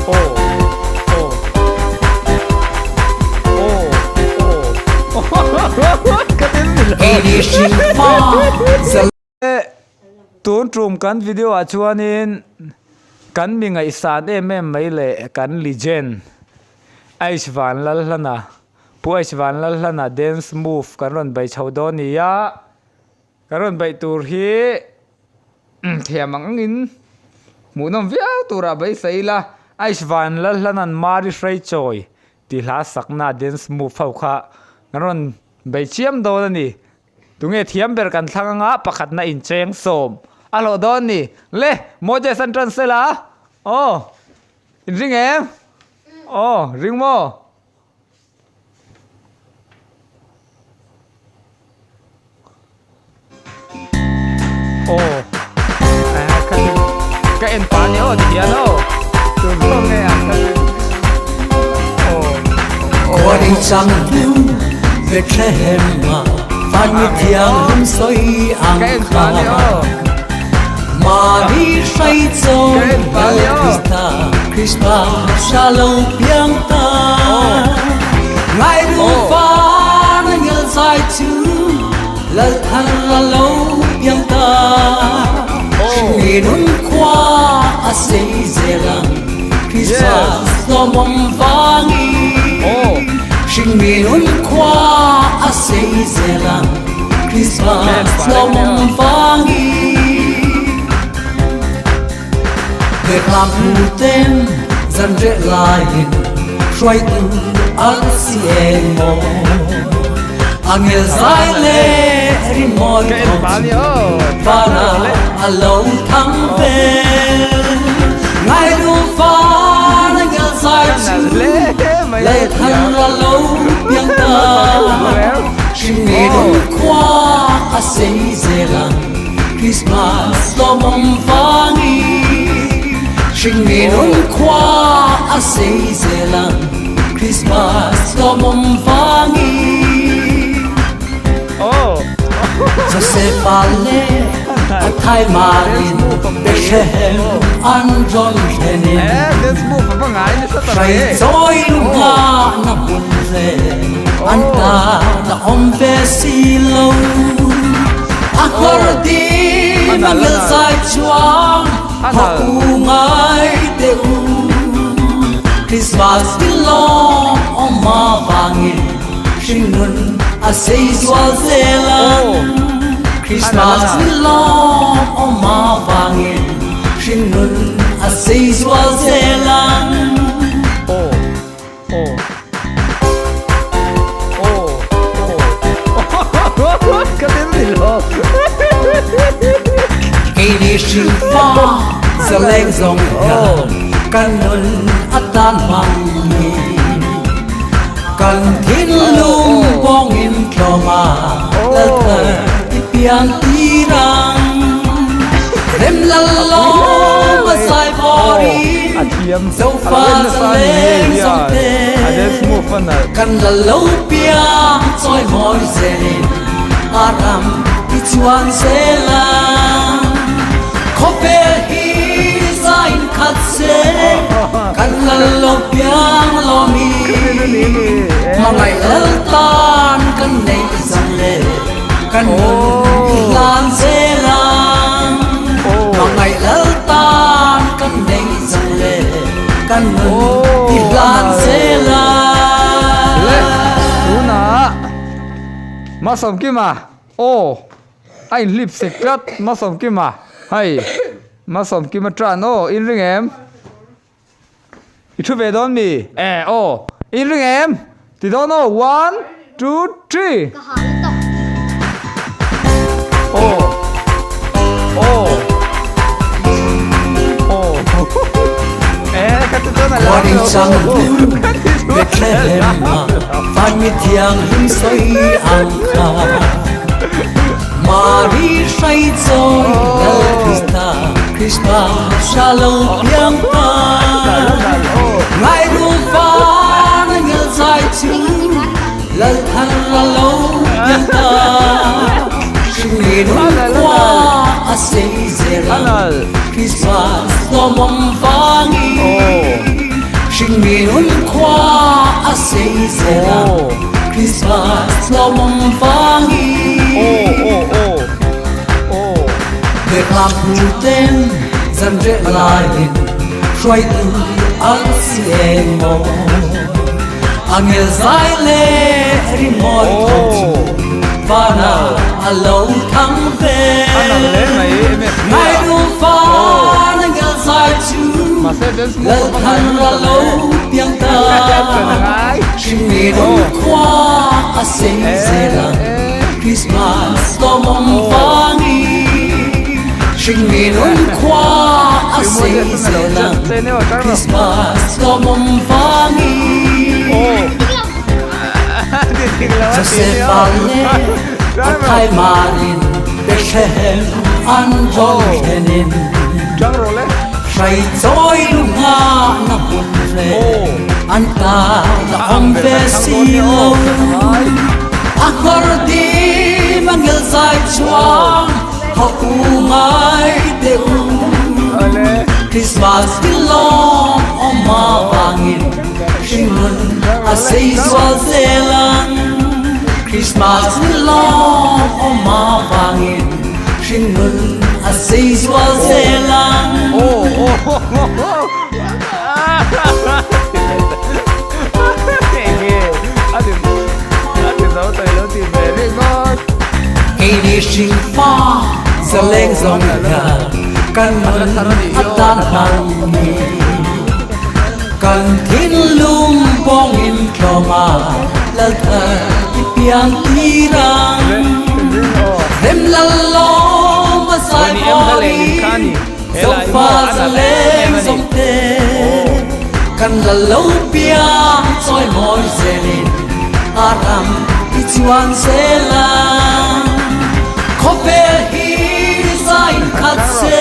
Aw. Aw. Aw. Aw. Ka tel ni lo. Tun tum kan video ah chuanin kan mi ngaihsan em em mai leh kan legend Aish Vanlalhlana Pu Aish Vanlalhlana dance move kan rawn bei chho dawn a ni a, kan rawn beih tur hi thiam ang angin hmuhnawm viau turah beisei ila Aish Vanlalhlana'n Mari Hreichawi tih hla sakna dance move ho kha kan rawn bei chiam dawn a ni. Tunge thiam ber kan thlang anga pakhatna incheng sawm a hlawh dawn ni. Le, Moses an tan sela aw, inring em? Aw, ring maw? Aw, ka en pa ni aw ti hian aw, tun khaw nge ang ka ring. Aw, Aw. Ka en pa ni aw. Ka en pa ni aw. Ka en pa ni aw. Ka nalh hle mai a thiam. Aw. Eh, dance move a va ngai nasa ta ve. A nalh a nalh. A nalh. Aw. A nalh a nalh. Aw. Aw. Aw. Aw. Ka tel ni lo. A thiam a lo en nasa a ni hei hian a dance move a nalh. Le tunah Masawmkima aw a inhlip sek tlat Masawmkima hei Masawmkima tan aw in ring em i thu ve dawn mi e aw in ring em ti dawn aw one two three aw aw aw e ka ti chuan a lar lo ka ti chuan a lar Hringmi nun khua a sei zel a, Christmas lawmawm vangin. Biaknak hnu ten zanriah laiin hruaitu an si eng maw? Angel zai le rimawi thawm chu van ah a lo thang ve. Ngai nufa angel zai chu Lalthan a lo piang ta. Hringmi nun khua a sei zel ang Christmas lawmawm vangin. Hringmi nun khua a sei zel ang Christmas lawmawm vangin. Josefa leh a thaimarin Bethlehem an rawn thlenin Hrai chawi lunghahna hmun ve an tan a awm ve si lo. A nghawr dim a ngil zai chuang haw u ngai teh u. Christmas hi lawm awm avangin hringnun a sei zual zel ang. Christmas hi lawm awm avangin hringnun a sei zual zel ang. Keini hringfa zaleng zawng hian kan nun atan hmangmi kan thinlung pawngin tlawma Lalthar i piang tir ang. Rem Lalawm a zai vawngin Zofa zaleng zawng te kan la lo piang chawi mawi zelin a ram i chuan zel ang. Khawvel hi zain khat se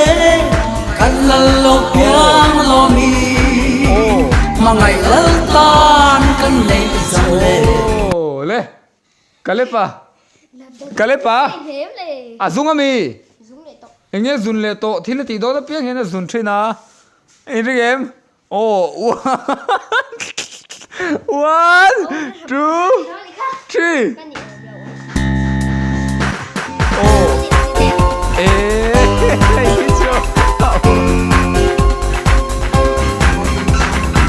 kan la lo piang lawmi hmangaih lal tan kan neih zan le. Aw le Kalepa Kalepa a zung ami? Eng nge zun leh tawh thil a tih dawn apiang hian a zun thin a, in ring em? Aw one two three aw e hei hi chu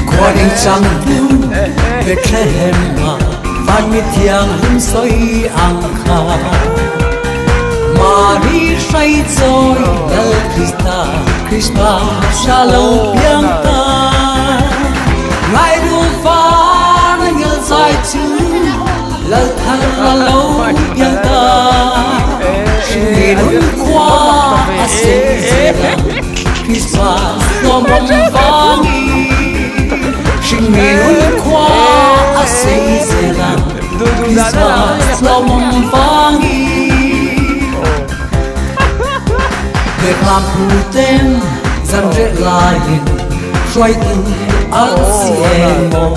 Khuaring chang hnu Bethlehem ah van mi thianghlim sawi ang kha Mari hrai chawi Lal Krista Christmas a lo piang ta Ngai ru van a ngil zai chu Lal thar a lo piang ta Hringmi nun khua a sei zel ang Christmas lawmawm vangin Hringmi nun khua a sei zel ang Christmas lawmawm vangin Biaklam phu ten zanriah laiin hruaitu an si eng maw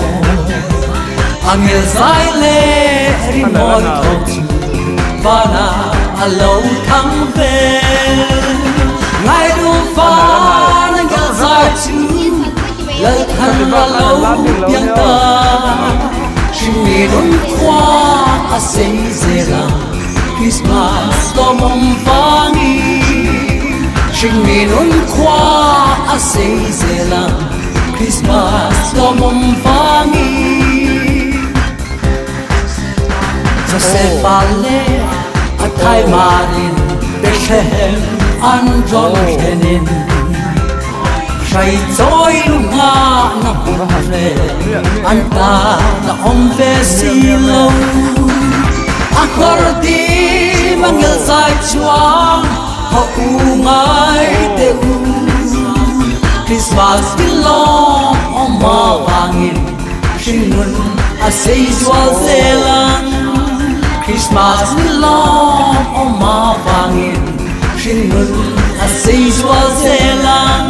Angel zai le rimawi thawm chu van ah a lo thang ve. Ngai duh van angel zai chu lal thar a lo piang ta. Hringmi nun khua a sei zel ang Christmas lawmawm vangin. Hringmi nun khua a sei zel ang Christmas lawmawm vangin. Josefa leh a thaimarin Bethlehem an rawn thlenin Hrai chawi lunghahna hmun ve an tan a awm ve si lo. A nghawr dim a ngil zai chuang haw u ngai teh u. Christmas hi lawm awm avangin hringnun a sei zual zel ang. Christmas ni lawm awm avangin hringnun a sei zual zel ang.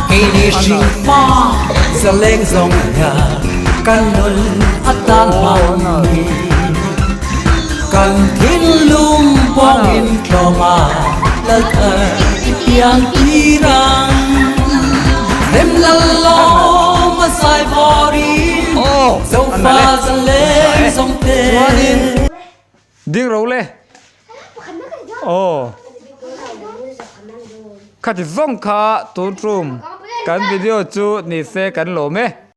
Keini hringfa zaleng zawng hian kan nun atan hmangin. Kan. thar i piang tir ang. Rem lal lawm a zai vawrin Zofa zaleng zawng te. Ding ro le. Aw. Khati zawng kha tun tum kan video chu ni se kan lawm e.